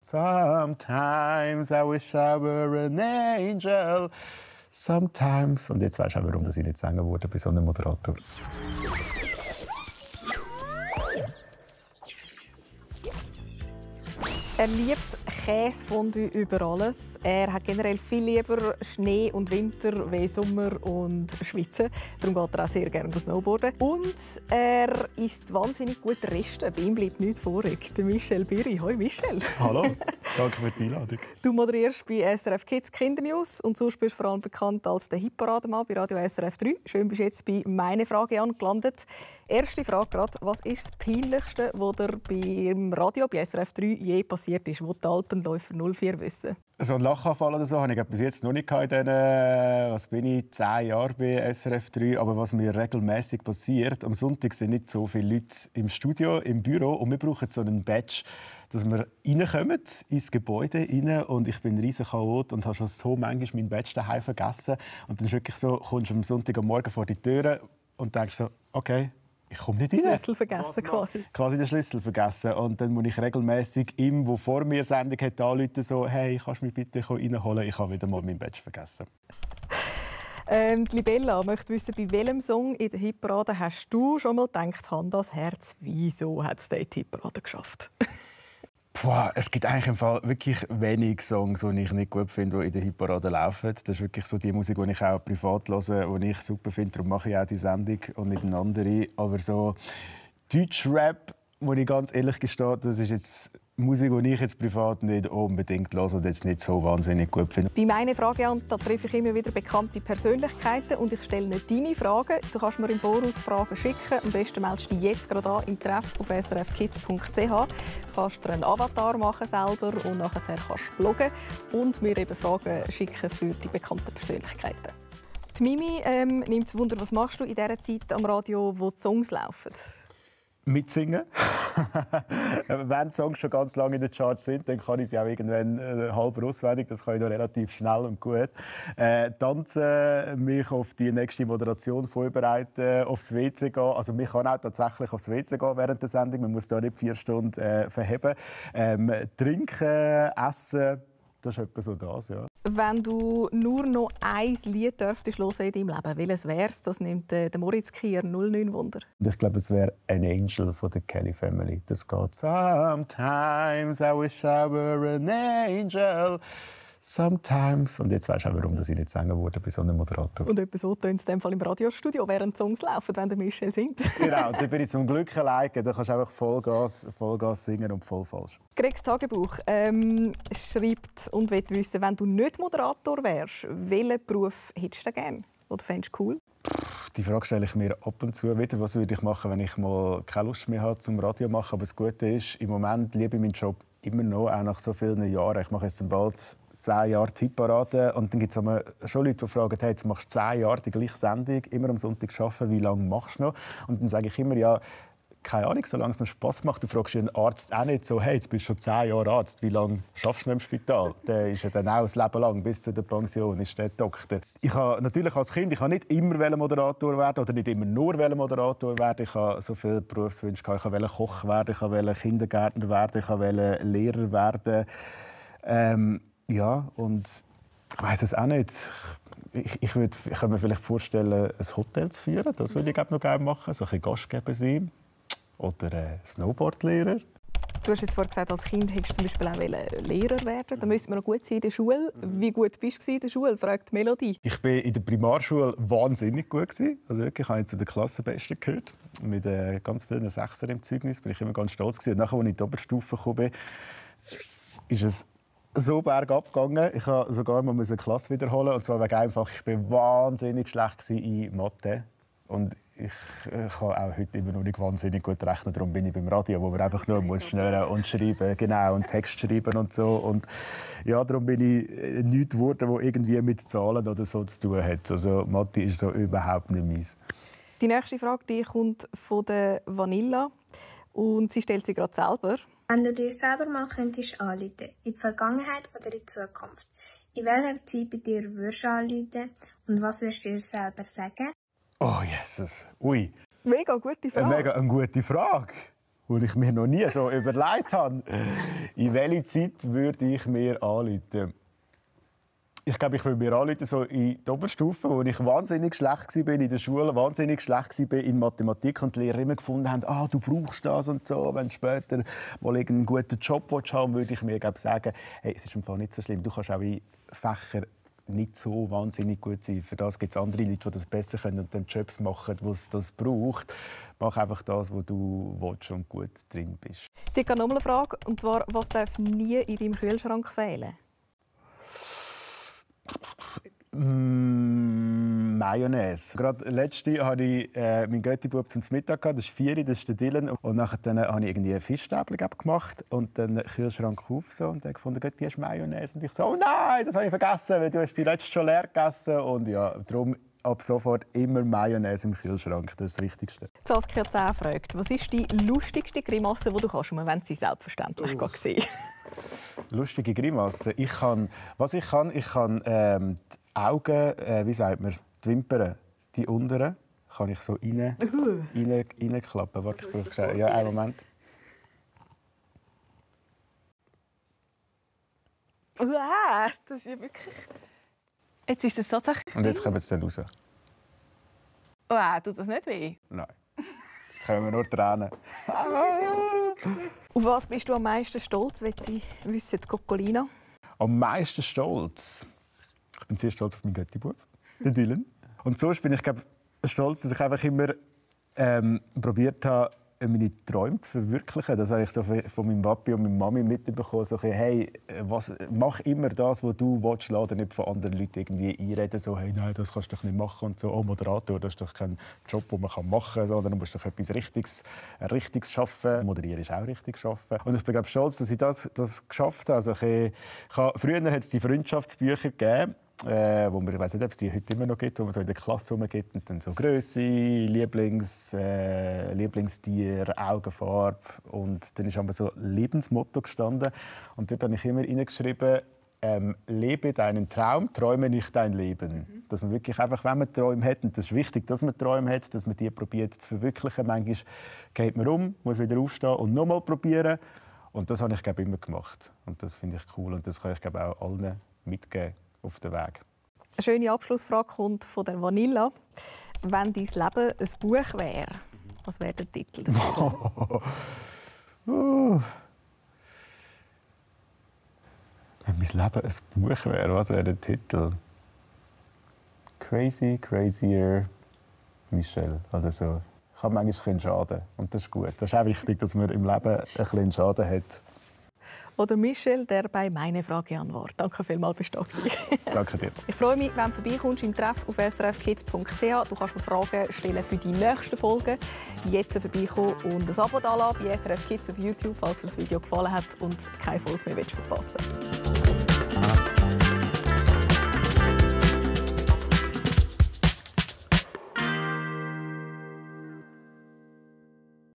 Sometimes I wish I were an angel. Sometimes. Und jetzt weisst du auch, warum ich nicht singen wurde bei so einem Moderator. Er liebt Käsefondue über alles. Er hat generell viel lieber Schnee und Winter wie Sommer und Schwitzen. Darum geht er auch sehr gerne Snowboarden. Und er isst wahnsinnig gute Reste. Bei ihm bleibt nichts vorig. Der Michel Biri. Hoi Michel. Hallo, danke für die Einladung. Du moderierst bei SRF Kids Kindernews und sonst bist du vor allem bekannt als der Hitparademann bei Radio SRF 3. Schön, bist du jetzt bei «Meine Frage» angelandet. Erste Frage gerade. Was ist das Peinlichste, was dir beim Radio bei SRF 3 je passiert ist, wo die Alpenläufer 04 wissen? So ein Lachanfall oder so habe ich bis jetzt noch nicht in diesen 10 Jahren bei SRF 3. Aber was mir regelmäßig passiert, am Sonntag sind nicht so viele Leute im Studio, im Büro und wir brauchen so einen Badge, dass wir reinkommen ins Gebäude rein. Und ich bin ein riesen Chaot und habe schon so manchmal meinen Badge daheim vergessen. Und dann ist wirklich so, kommst du am Sonntag am Morgen vor die Türe und denkst so, okay, ich komme nicht rein. Den Schlüssel vergessen quasi. Quasi den Schlüssel vergessen. Und dann muss ich regelmäßig ihm, der vor mir Sendung hat, anrufen, so, hey, kannst du mich bitte reinholen? Ich habe wieder mal meinen Badge vergessen. Libella möchte wissen, bei welchem Song in der Hitparade hast du schon mal gedacht, Hand ans Herz, wieso hat es die Hitparade geschafft? Es gibt eigentlich im Fall wirklich wenig Songs, die ich nicht gut finde, die in der Hitparade laufen. Das ist wirklich so die Musik, die ich auch privat höre, die ich super finde. Darum mache ich auch die Sendung und nicht eine andere. Aber so Deutschrap, muss ich ganz ehrlich gestehen, das ist jetzt Musik, die ich jetzt privat nicht unbedingt höre und jetzt nicht so wahnsinnig gut finde. Bei «Meine Frage» an, da treffe ich immer wieder bekannte Persönlichkeiten und ich stelle nicht deine Fragen. Du kannst mir im Voraus Fragen schicken. Am besten meldest du dich jetzt gerade an im Treff auf srfkids.ch. Du kannst dir einen Avatar machen selber und nachher kannst du bloggen und mir eben Fragen schicken für die bekannten Persönlichkeiten. Die Mimi nimmt es Wunder, was machst du in dieser Zeit am Radio, wo die Songs laufen? Mitsingen. Wenn die Songs schon ganz lange in den Charts sind, dann kann ich sie auch irgendwann halb auswendig. Das kann ich noch relativ schnell und gut. Tanzen, mich auf die nächste Moderation vorbereiten, aufs WC gehen. Also man kann auch tatsächlich aufs WC gehen während der Sendung. Man muss da nicht 4 Stunden verheben. Trinken, essen. Das ist etwa so das, ja. Wenn du nur noch ein Lied dürftest hören in deinem Leben, welches wäre es? Das nimmt der Moritz Kier 09 Wunder. Ich glaube, es wäre «An Angel» von der Kelly Family. Das geht «Sometimes I wish I were an angel». Sometimes. Und jetzt weisst du auch, warum ich nicht singen wurde bei so einem Moderator. Und etwa so tönt es in dem Fall im Radiostudio, während Songs laufen, wenn der Michel singt. Genau, da bin ich zum Glück alleine. Da kannst du einfach Vollgas singen und voll falsch. Gregs Tagebuch schreibt und will wissen, wenn du nicht Moderator wärst, welchen Beruf hättest du gerne? Oder fändest du cool? Die Frage stelle ich mir ab und zu wieder. Was würde ich machen, wenn ich mal keine Lust mehr habe zum Radio machen? Aber das Gute ist, im Moment liebe ich meinen Job immer noch, auch nach so vielen Jahren. Ich mache jetzt bald 10 Jahre die Hitparade. Und dann gibt es schon Leute, die fragen, hey, jetzt machst du 10 Jahre die gleiche Sendung, immer am Sonntag arbeiten, wie lange machst du noch? Und dann sage ich immer, ja, keine Ahnung, solange es mir Spass macht. Du fragst einen Arzt auch nicht so, hey, jetzt bist du schon 10 Jahre Arzt, wie lange schaffst du noch im Spital? Der ist ja dann auch das Leben lang, bis zu der Pension, ist der Doktor. Ich habe natürlich als Kind, ich habe nicht immer Moderator werden oder nicht immer nur Moderator werden. Ich habe so viele Berufswünsche gehabt. Ich wollte Koch werden, ich wollte Kindergärtner werden, ich wollte Lehrer werden. Ja, und ich weiss es auch nicht. Ich kann mir vielleicht vorstellen, ein Hotel zu führen. Das würde ich noch gerne machen. So ein Gastgeber sein. Oder Snowboardlehrer. Du hast jetzt vorhin gesagt, als Kind hättest du zum Beispiel auch Lehrer werden. Da müsste man noch gut sein in der Schule. Wie gut bist du in der Schule? Fragt Melodie. Ich war in der Primarschule wahnsinnig gut. Also wirklich, ich habe zu den Klassenbesten gehört. Mit ganz vielen Sechser im Zeugnis bin ich immer ganz stolz. Und nachher, als ich in die Oberstufe kam, ist es so bergab gegangen. Ich musste sogar mal eine Klasse wiederholen. Und zwar wegen einfach, ich war wahnsinnig schlecht in Mathe. Und ich kann auch heute immer noch nicht wahnsinnig gut rechnen. Darum bin ich beim Radio, wo man einfach nur muss schnurren und schreiben, genau, und Text schreiben und so. Und ja, darum bin ich nichts geworden, wo irgendwie mit Zahlen oder so zu tun hat. Also Mathe ist so überhaupt nicht meins. Die nächste Frage die kommt von der Vanilla und sie stellt sie gerade selber. Wenn du dir selber mal könntest anrufen, in die Vergangenheit oder in die Zukunft, in welcher Zeit bei dir würdest du anrufen und was würdest du dir selber sagen? Oh, Jesus. Ui. Mega gute Frage. Mega eine gute Frage. wo ich mir noch nie so überlegt habe, in welche Zeit würde ich mir anrufen. Ich glaube, ich würde mir anrufen, so in der Oberstufe, wo ich wahnsinnig schlecht war in der Schule, wahnsinnig schlecht war in Mathematik und die Lehrer immer gefunden haben, du brauchst das und so. Wenn du später mal einen guten Job haben willst, würde ich mir sagen, hey, es ist im Fall nicht so schlimm. Du kannst auch in Fächern nicht so wahnsinnig gut sein. Für das gibt es andere Leute, die das besser können und dann Jobs machen, wo es das braucht. Mach einfach das, wo du willst und gut drin bist. Sie haben noch eine Frage, und zwar, was darf nie in deinem Kühlschrank fehlen? Mayonnaise. Gerade letzte hatte ich meinen Götti-Bub zum Mittag gehabt. Das ist 4, das ist der Dylan. Und nachher habe ich irgendwie Fischstäbchen gemacht und dann den Kühlschrank auf so, und dann gefunden, Götti, hast Mayonnaise? Und ich so, oh nein, das habe ich vergessen, weil du hast die letzte schon leer gegessen. Und ja, darum ab sofort immer Mayonnaise im Kühlschrank. Das ist das Wichtigste. Saskia 10 fragt, was ist die lustigste Grimasse, die du kannst, und wir wollen sie selbstverständlich sehen. Lustige Grimasse. Ich kann die Augen, wie sagt man, die Wimpern, die unteren, kann ich so reinklappen. Warte, ich brauche ja, einen Moment. Das ist ja wirklich... Jetzt ist das tatsächlich... Und jetzt kommen sie dann raus. Tut das nicht weh? Nein. Jetzt kommen wir nur Tränen. Auf was bist du am meisten stolz, wenn Sie wissen, Coccolina? Am meisten stolz? Ich bin sehr stolz auf meinen Götti-Bub, den Dylan. Und sonst bin ich stolz, dass ich einfach immer probiert habe, meine Träume zu verwirklichen. Das habe ich so von meinem Papi und meiner Mami mitbekommen. So, hey, mach immer das, was du willst, lass dir nicht von anderen Leuten irgendwie einreden. So, hey, nein, das kannst du doch nicht machen. Und so, oh, Moderator, das ist doch kein Job, den man machen kann. Sondern du musst doch etwas Richtiges schaffen. Moderieren ist auch richtig schaffen. Und ich bin stolz, dass ich das geschafft habe. Also, früher hat es die Freundschaftsbücher gegeben, wo man, ich weiß nicht, ob es die heute immer noch gibt, wo man so in der Klasse rumgeht und dann so Grösse, Lieblingstier, Augenfarbe, und dann ist aber so Lebensmotto gestanden, und dort habe ich immer hineingeschrieben, lebe deinen Traum, träume nicht dein Leben. Dass man wirklich einfach, wenn man Träume hat, und das ist wichtig, dass man Träume hat, dass man die probiert zu verwirklichen. Manchmal geht man um, muss wieder aufstehen und nochmal probieren, und das habe ich immer gemacht, und das finde ich cool, und das kann ich auch allen mitgeben auf den Weg. Eine schöne Abschlussfrage kommt von der Vanilla. Wenn dein Leben ein Buch wäre, was wäre der Titel? Wenn mein Leben ein Buch wäre, was wäre der Titel? Crazy, Crazier Michel. Also so. Ich habe manchmal Schaden, und das ist gut. Das ist auch wichtig, dass man im Leben ein bisschen Schaden hat. Oder Michel, der bei «Meine Frage» antwortet. Danke vielmals, bist du da gewesen. Danke dir. Ich freue mich, wenn du vorbeikommst im Treff auf srfkids.ch. Du kannst mir Fragen stellen für die nächsten Folgen. Jetzt vorbeikommen und ein Abo dalassen bei SRF Kids auf YouTube, falls dir das Video gefallen hat und keine Folge mehr verpassen willst.